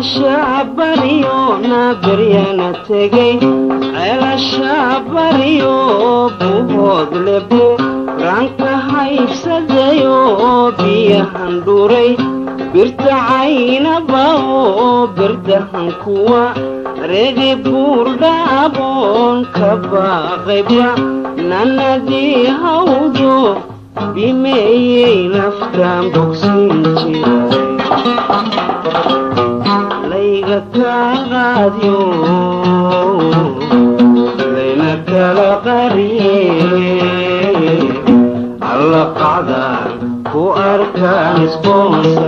Ceelasha baryo na beryana tegay, ceelasha baryo buhood lebu ranka haybsadayo, biyahan dhuray birta caynaba oo birdahan kuwa reegi buurdhaaboon ka baaqayba nanadii hawdo bimeeyey naftaan bogsiin jiray. Layga kaa qaadyo layna kala qariye, alla qacdaan ku arkaan isqoonsa.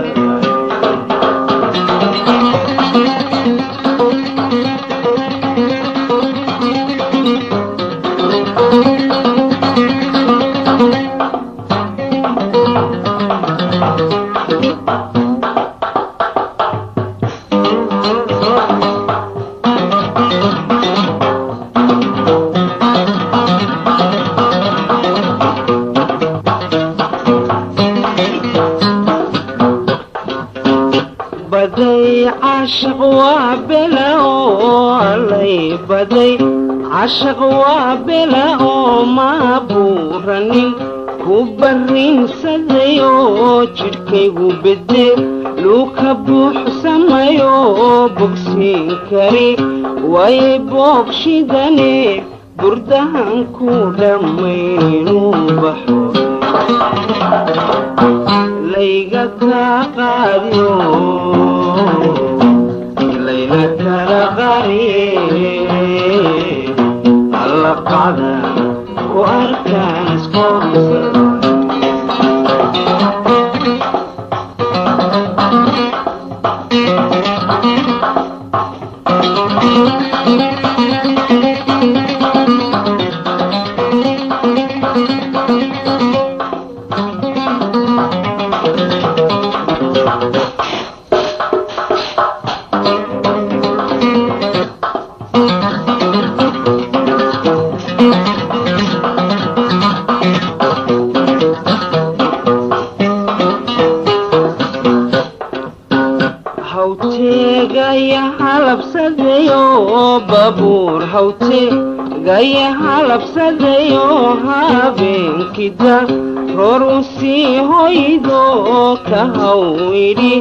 Baday caashaq waa bela oo allay, baday caashaq waa bela oo ma buuranin ku barriinsadayo, jidhkaygu bede luuka buuxsamayo, bogsiin kari waayay boogshidane burdahan ku dhammayn inuu baxo. Layga kaa qaadyo layna kala qariye, alla qacdan ku arkaan isqoonsa. Hawteegaya halabsadayo babuur, hawteegaya halabsadayo habeenkida roor u sii hoydo ka haw idhi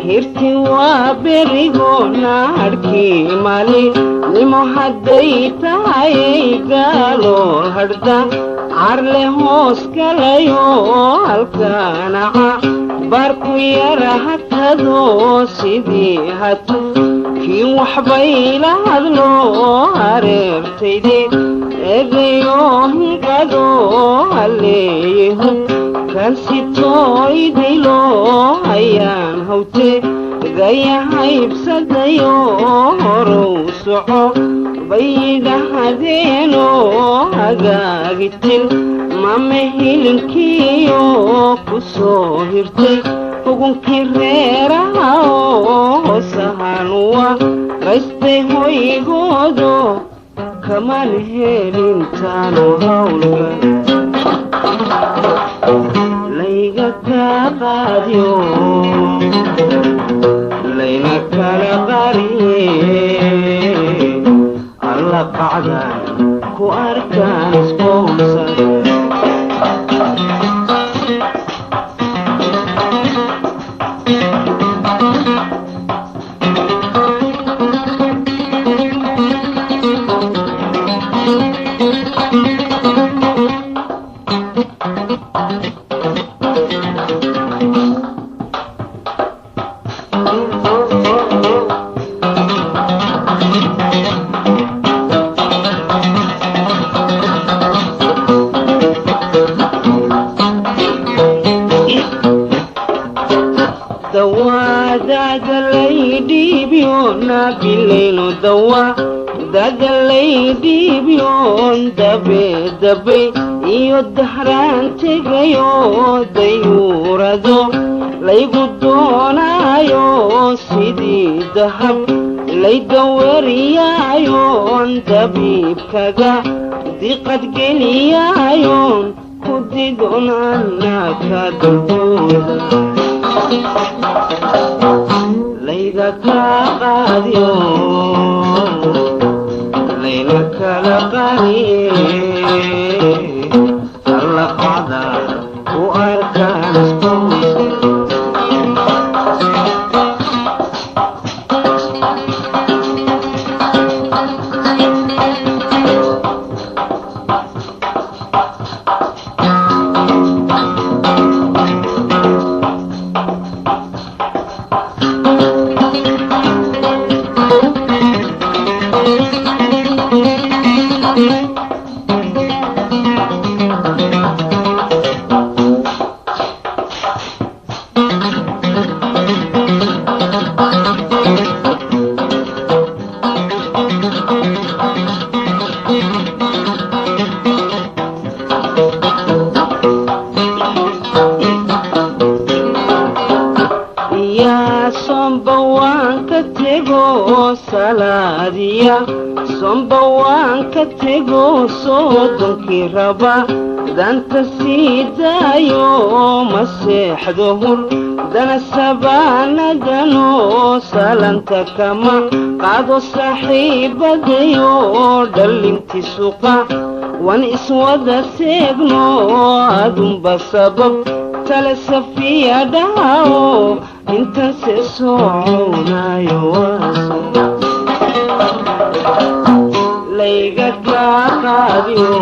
hirti waa berigo naadhkii mali nimo hadday tahay gaalool hadhda carle hoos galayo halkaanaca baarku yara hakado sidii hatu kii waxbay la hadlo hareertayde eegayo hinqado haleeyahu kan sitooydilo hayaan hawte gaya haybsadayo horow soco bayidhahadeeno hagaagitin mame hilinkiyo ku soo hirtay hugunkii reeraha oo sahanuwa raystay hoygoodo kaman helintaanu hawlka. Layga kaa qaadyo layna kala qariye, alla qacdan ku arkaan isqoonsa. Dawaadadalaydhiibyo dawa dadalaydhiibyoon dabe dabay iyo dahraan tegayo dayuurado laygu doonaayo sidii dahab laydawariyaayoon dabiibkaga diqad geliyaayoon ku didon annaka dulbooda. Layga kaa qaadiyo, layna kala qariye, alla qacda u arkaan isqows. Yaa somba waan ka tego salaadiya, somba waan ka tego soodonkii raba danta sii daayo, ma seexdo hur dana sabaanadano, salanta kama qaado saaxiibadayo, dhalintii suqa waan iswada seegno, adunba sabab tale safiya dhahawo, intan se soconayo waaso layga kaa qaadiyo,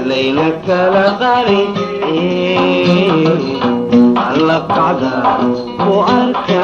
layna kala qari, alla qacda ku arka.